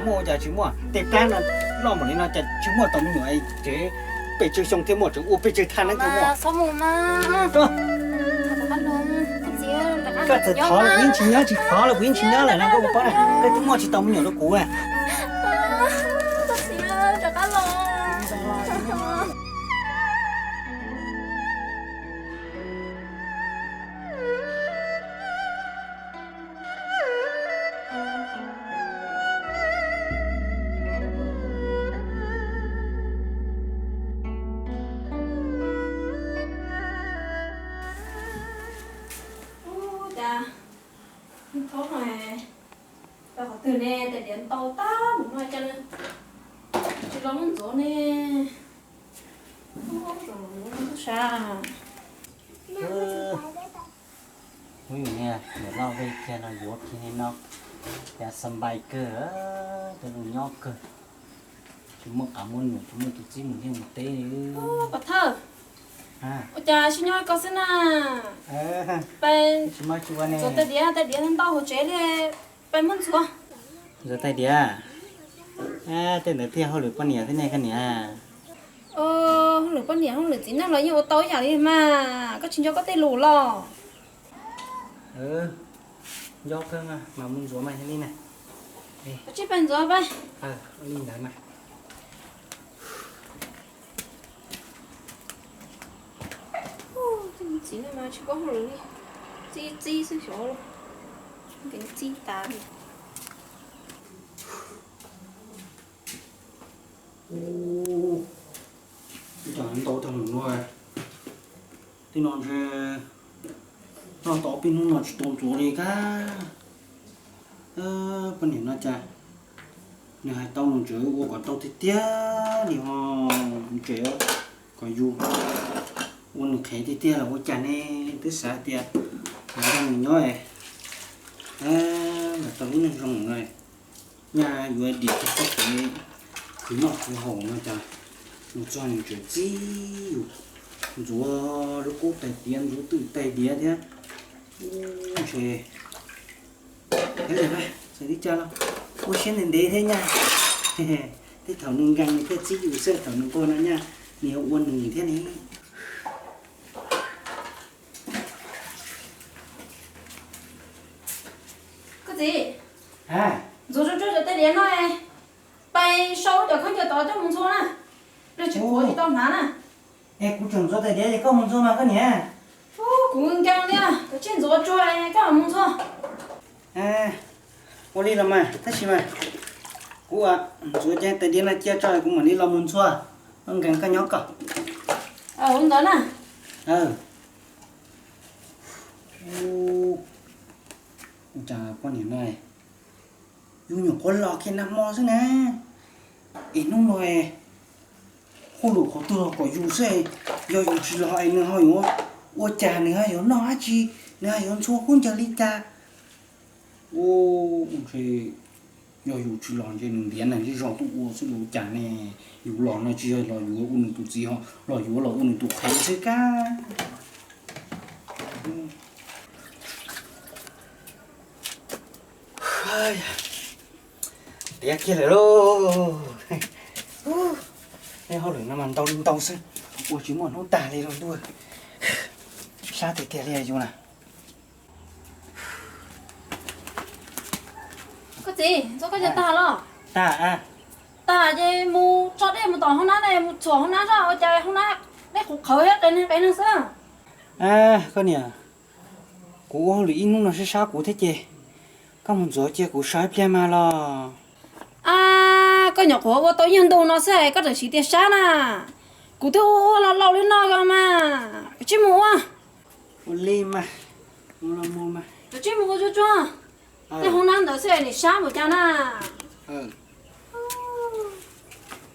Muaj ua cas tsis muaj, tej plab no loj npaum li no cas tsis muaj tau me nyuam tsev, pes tsawg xyoo thiaj muaj, tseem ua pes tsawg thaj neeb thiaj muaj. Koj txawm thov los kuv yeej tsis nyob, tsis thov los kuv yeej tsis nyob lawm no, koj puas paub na, koj twb muaj tsis tau me nyuam rau kuv. Ub, cas thaum no tau qhov twg ne, tais diav ntau tag mus no cas tsis los muab ntxuav ne. Ub, tub sab. Ub, yus niag niam loj vej kiag no yuav kiag li no, cas xa npais kawg, cov lus nyob kawg, tsis muaj qab muaj num, tsis muaj tus txib mus liaj mus teb li. Pov thawj, ua cas sib nyob ko xwb na? Peb ntxuav tais diav, tais diav ntau hauv tsev li, peb muab ntxuav. Ntxuav tais diav, tej ntawd thiaj hauj lwm poj niam thiab ne koj niam. Hauj lwm poj niam hauj lwm txiv neej los yeej ua tau ib yam li mas, koj tsis nco koj tej lus los? Nco kawg mas, mas mus ntxuav mas yog li na. Koj tsij pab ntxuav pab. Li ntawd mas. Txiv neej mas tsis paub hauj lwm li, txib txib xwb xyov los, nkees txib tas li. Ub, cas ntau tag mus no, tej no ntshe noj tau peb hnub no tsis tau ntxuav li kab. Poj niam no cas nws hais tau nws tseem ua kom tau tiag tiag li ho, nws tseem kom yus ua nws qhev tiag tiag los ua cas ne, twb xav tias nws nrog nws nyob es lam tau lub neej zoo no. Nyaj yuav dim kiag txoj kev khwv noj khwv haus no cas mus txog nws tseem txib yus ntxuav lub kub tais diav, ntxuav twj tais diav thiab. Ub, ntshe, txawm li cas los ua siab ntev ntev thiab nyaj. Tej thaum nws nkees nws thiaj txib yus xwb, thaum nws nquag no nyaj nws yuav ua nws thiab ne. Koj txiv, ntxuav tsuag tsuag cov tais diav no, pais sau cov khaub ncaws tod coj mus ntxhua na, luag tsis qhuav tsis tau hnav na. Es kuv tseem ntxuav tais diav ces koj mus ntxhua mas koj niam. Kuv nkees li, koj tsij ntxuav tsuag koj mam mus ntxhua. Ua li los mas, tab sis mas kuv ntxuav ces tais diav no cia tso kuv mam li los mus ntxhua, nkees koj nyob kom. Ua ntawd na. Ua cas poj niam no yus nyuam qhuav los kiag nag hmo xwb na, es hnub no hauj lwm qhov twg los kom yus xwb, yog yus tsis los es nws ho yuav ua cas, nws ho yuav noj dab tsi, nws ho yuav ntxhua khaub ncaws li cas? Ua, ntshe yog yus tsis los ntshe nws ntiav neeg zej zog tuaj ua xwb los ua cas ne? Yus los no tsis yog los yuav ua nws tus txiv ho, los yuav los ua nws tus qhev xwb kab. Tiav kiag lawm lauj. Tej hauj lwm no mas ntau li ntau xwb, ua tsis muaj hnub tag li lauj ntuj. Sab tiag tiag li yus na. Koj txiv, ntxuav khaub ncaws tag los? Tag. Tag ces mus tso dej mus tom hoob nab ne, mus txhuam hoob nab zoj, ua cas hoob nab dej qhuav qhawv thiab qe neeg qe neeg xwb. Koj niam, kuv ua hauj lwm ib hnub no sab sab kuv thiab ces koj mus ntxuav cia kuv so ib pliag mas los. A, koj nyuam qhuav ua tau ib nyuag ntu no xwb es koj tseem siv tias sab na. Kuv twb ua ua laus laus li no los mas, koj tsij mus ua. Ua li mas, mus los mus mas. Koj tsij mus ua tsuag tsuag. Tej hoob nab ntawd xwb es nim sab npaum cas na.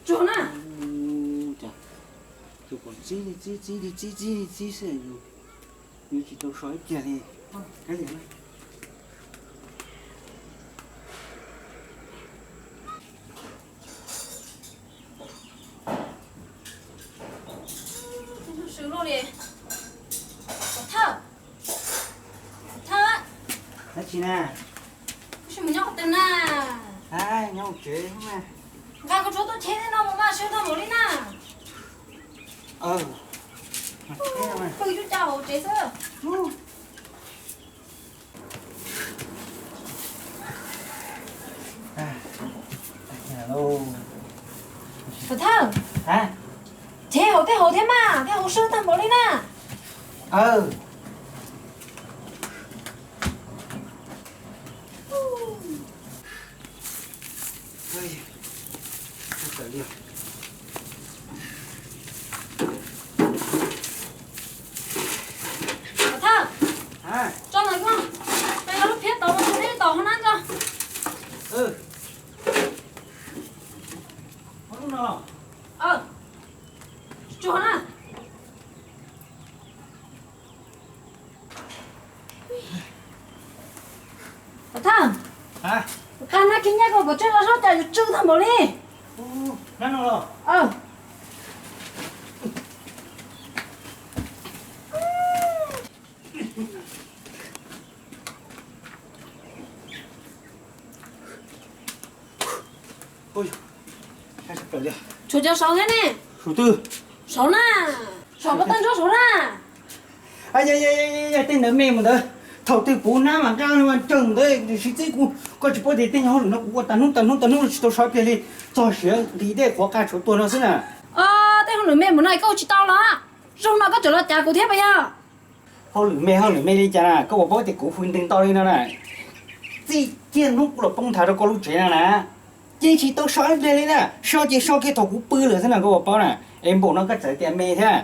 Tsuag na. Cas yus kom txib li txib, txib li txib, txib li txib xwb, yus tsis tau so ib pliag li. Kav liam na. Swb luaj li. Thawj, Thawj, dab tsi na? Wb sib mus nyob qhov twg na? Nyob tsev. Nqa koj tshuav tuaj cheb thiab no mus mas sawv tag npaum li na. Pw cuj cas hauv tsev xwb. Thawj, cheb hauv tej hauv thiab mas, tej hauv sawv tag npaum li na. Thawj, tso ntawm koj, lub phiab tod mus tso neb tod hauv na tso. Tsuag na. Thawj, kuv qab nab khib nyiab koj kom tsawg los sab cas yuav tsw tag npaum li. Tshuav cov saud thiab ne. Saud na, saum koj tag nrho saud na. Tej ntawd me mus ntawd, thaum twg puv nab mas nqaj mas tsawg mus ntawd, sib txib kuv, koj tsis paub tias tej nyuag hauj lwm no kuv ua tag hnub tag hnub tag hnub tsis tau so ib pliag li, txog siav nqhis dej qhuav qa tshuav tuag no xwb na. Tej hauj lwm me mus no koj ua tsis tau los? Zoo no koj tseem los cav kuv thiab puas yog? Hauj lwm me hauj lwm me li cas na, koj puas paub tias kuv hwj ntws ntau li no na. Txij kiag hnub kuv los poob nthav rau koj lub tsev no na, ces tsis tau so ib pliag li na, so ces so kiag thaum kuv pw lawm xwb na, koj puas paub na. Es npaum no koj txawm tias me thiab.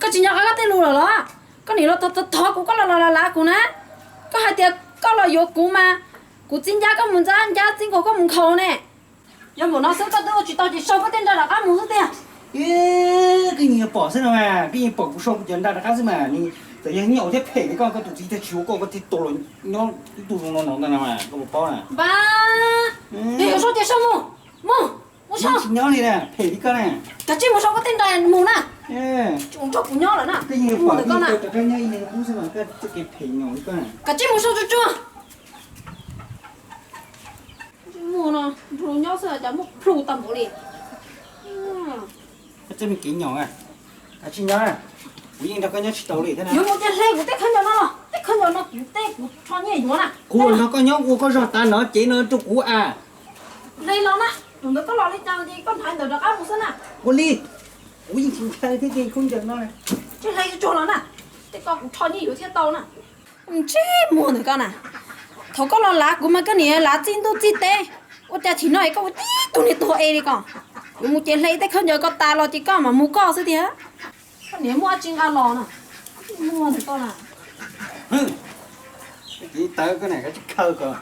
Koj tsis nco qab koj tej lus lawm los? Koj nim los thov kuv, koj los los lav kuv na. Koj hais tias koj los yuav kuv mas, kuv txib ncab koj mus ntxab ncab, txib nkaus koj mus nkhaus ne. Yog npaum no xwb koj twb ua tsis tau ces sau koj tej nra rov qab mus xwb tiag. Koj yeej pom xwb no mas, koj yeej pom kuv sau kuv cov nra rov qab xwb mas, txawm yog nyiaj thiab phem li koj, koj tus txiv thiaj tsis yuav koj, koj thiaj tau los nyob ib tug zoo no no ntag no mas, koj puas paub na. Npab, yog yuav sau ces sau mus, mus, mus sau. Tsis nyob li na, phem li koj na. Kav tsij mus sau koj tej nra mus na. Tsis mus nrog kuv nyob lawm na. Koj yeej pom ntawm koj na, rov qab nyob ib leeg ub xwb mas, koj txoj kev phem nyob li koj na. Kav tsij mus sau tsuag tsuag. Muag no nrog nyob xwb cas muaj plhu tag npaum li. Koj txoj me kev nyaum, kav tsij nyob, kuv yeej nrog koj nyob tsis tau li thiab na. Yuav mus ces hle kuv tej khaub ncaws no los, tej khaub ncaws no kuv tej kuv rho nyiaj yuav na. Kuv los nrog koj nyob ua koj zog tas no cev no rau kuv a. Hle los na, tus ntawd koj los li cas ces koj hnav ntawd rov qab mus xwb na. Ua li, kuv yeej tsis ntshai thiab ces khaub ncaws no. Tsis hle tsuag los na, tej koj kuv rho nyiaj yuav thiaj tau na. Ntsej muag ntawm koj na, thaum koj los lav kuv mas koj niam lav txij ntuj txij teb, ua cas chim no es koj ua tib tug niag tuag e li koj. Yuav mus ces hle tej khaub ncaws ko tas los ces koj mam mus koj xwb tiag. Koj niam muaj dab tsi nqa los no? Ntsej muag ntawm koj na. Txiv taw koj niam kav tsij khaws kom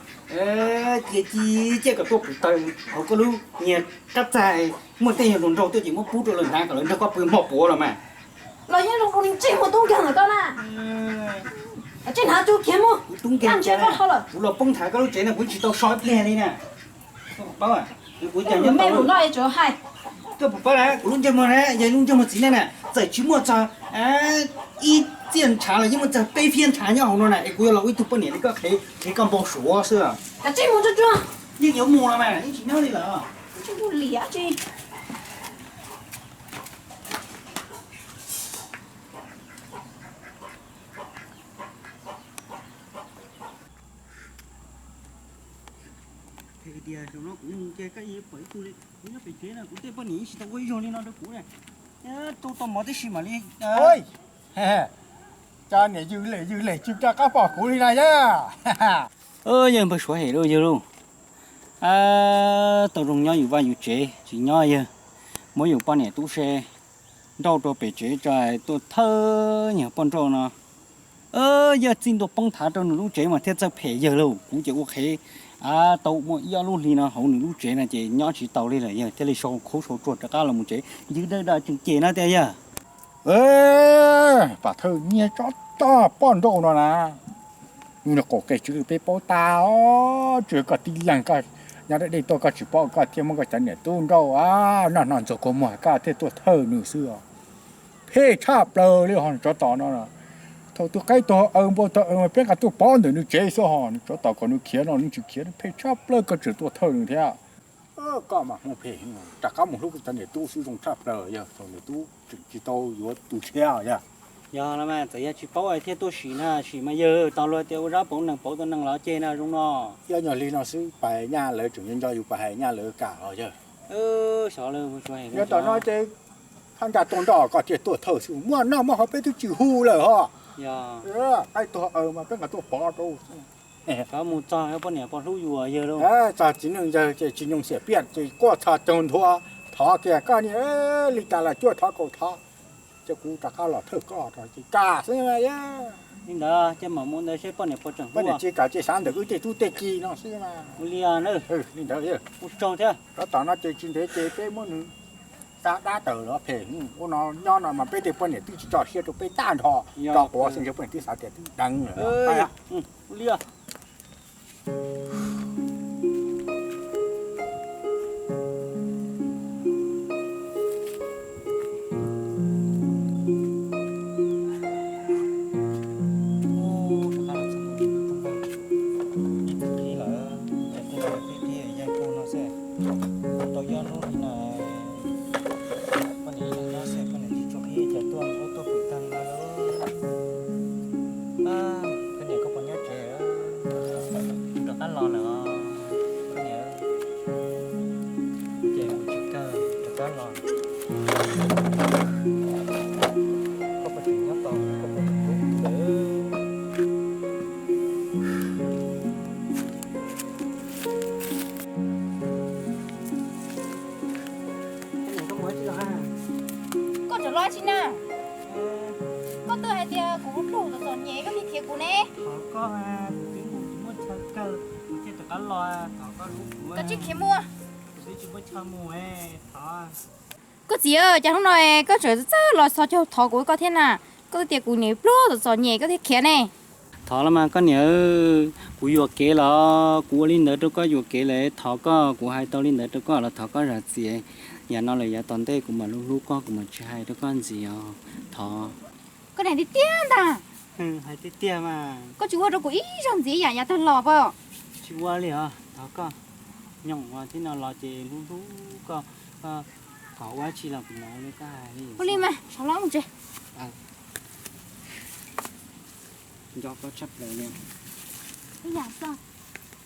cia ci ciaj kom tuaj pum taws hauv koj lub niag qab txag, muaj tej nyuag hluas nraug tuaj ces muab pub rau lawv hnav kom lawv nrog koj pw hmo puav los mas. Los yeej zoo li ntsej muag tub nkeeg ntawm koj na. Kav tsij hnav tsuag kiag mus. Kuv tub nkeeg, kuv los poob nthav koj lub tsev no kuv tsis tau so ib pliag li na. Koj puas paub, kuv cas nyob tau. Koj puas paub na, kuv lub ntsej muag na, yog lub ntsej muag txiv neej na, txawm tsis muaj txog ib txiaj ntshav los yeej muaj txog peb fiab ntshav nyob hauv no na, es kuv yuav los ua ib tug poj niam li koj qhev, qhev koj npau suav xwb. Kav tsij mus tsuag tsuag. Yeej yuav mus los mas, yeej tsis nyob li lawm. Mus liam tsis. Hais tias zaum no kuv mus ces koj yeej pom ib tug li, kuv nyob pem tsev no kuv tej poj niam yeej tsis tau ua ib zaug li no rau kuv na. Rau tau mov tib si mam li. Cas niam yws lem yws lem tsis rov qab pom kuv li na yawg. Yawg npawg Suav hem lauj yawg lauj. Tau zoo nyob yus vaj yus tsev tsis nyob yawg, muab yus poj niam tub se nrauj rau pem tsev tso tuaj thawj nyuag poj nrauj no. Yawg txij ntua poob thav rau nws lub tsev mas thiaj txawj phem yawg lauj. Kuv ces ua qhev tau muaj ib ob lub hli no hauv nws lub tsev no ces nyob tsis tau li lawm yawg thiaj li sau khub sau tsuag rov qab los mus tsev. Yus dawj dawj tseem cem no tias yawg. Pam thawj nyiag tsob toj poj nrauj no na, yus niag qaum qes tswv peb paub tag os. Tsuas koj tib leeg koj nyob deb deb tuaj koj tsis paub koj thiaj muab koj cov niam tub nrauj noj noj ntxuag kua muag koj thiaj tuaj thawj nws xwb os. Phem tshaj plaws li ho tsov tom no. Thaum tus qaib tuag aws npau taws aws mas peb nqa tuaj pov ntawm nws tsev xwb ho, nws tsov tom kom nws khiav no nws tsis khiav, phem tshaj plaws koj tseem tuaj thawj nws thiab. Koj mas hmoo phem, rov qab mus hlub cov niam tub xwb zoo tshaj plaws, yog thaum niam tub tseem tsis tau yuav tus tshiab yog. Yog los mas txawm yog tsis paub es thiaj tuaj sim na, sim mas yawg tau luag tias ua zab pauv nees pauv tus nees los ces na zoo no. Yog nyuag li no xwb pais nyaj lawv tseem nco nco yus pais hais nyaj lawv kam los yawg. Xyov lawv mus tsuas hais Yog tom no ces phab ntsa tuaj nroj koj thiaj tuaj thawj xwb, muaj noj muaj haus peb twb tsis hu lawm ho. Yog qaib tuag aws mas peb nqa tuaj pov rau. Xyov mus txog poj niam puas hlub yus yawg lauj. Txog txiv neej yawg ces tsis nyoo xiam piaj ces quaj txhos caug nthua, thov kiag koj niam li cas los cuaj thov kaum thov, ces kuv rov qab los thawj koj ces kam xwb. Li ntawd ces mam mus ntawd seb poj niam puas tseem hlub. Poj niam tsis kam ces xav ntawm wb tej tub tej ki no xwb. Ua li na. Li ntawd ua tsaug thiab. Rov tom no ces tsis ntev ces peb muab nws xa dab tawm los phem. Ua no nyob no mas peb tej poj niam twb tsis tso siab rau peb tag nrho, tso quav xwb ntshe poj niam twb xav tias twb deev lawm. Ua li. Tau yog lub li no, poj niam ib leeg nyob xwb, poj niam tsis tshua qhib ces tuaj lub tuaj pwm tag li no lauj. Koj niam koj puas nyob tsev? Rov qab los lawm os koj niam. Ces mus tsis kawg, rov qab los. Koj puas tseem nyob tod, koj puas tseem hlub kuv lawm? Koj tseem los tsis na? Koj twb hais tias kuv pluag txom txom nyem koj thiaj khiav kuv ne. Koj tsis khiav mus. Koj txiv, cas hnub no koj tseem txawj los txog caug thov kuv koj thiab na? Koj twb tias kuv niam pluag txom txom nyem koj thiaj khiav ne. Thov los mas koj niam, kuv yuam kev los kuv ua li ntawd rau koj yuam kev lawm, thov koj, kuv hais tau li ntawd rau koj los thov koj zam txim. Yam no lawm yav tom ntej kuv mam hlub hlub koj, kuv mam tsis hais rau koj ntxiv os. Thov. Koj niam tiag tiag ntag. Hais tiag tiag mas. Koj tsis ua rau kuv ib zaug ntxiv yam yav tag los pab. Tsis ua li os, thov koj. Nyob ua tib no los ces hlub hlub koj, thov ua dab tsi los kuv mam li koj hais li. Ua li mas, sawv los mus tsev. Nco koj tshaj plaws li. Ib yam xwb.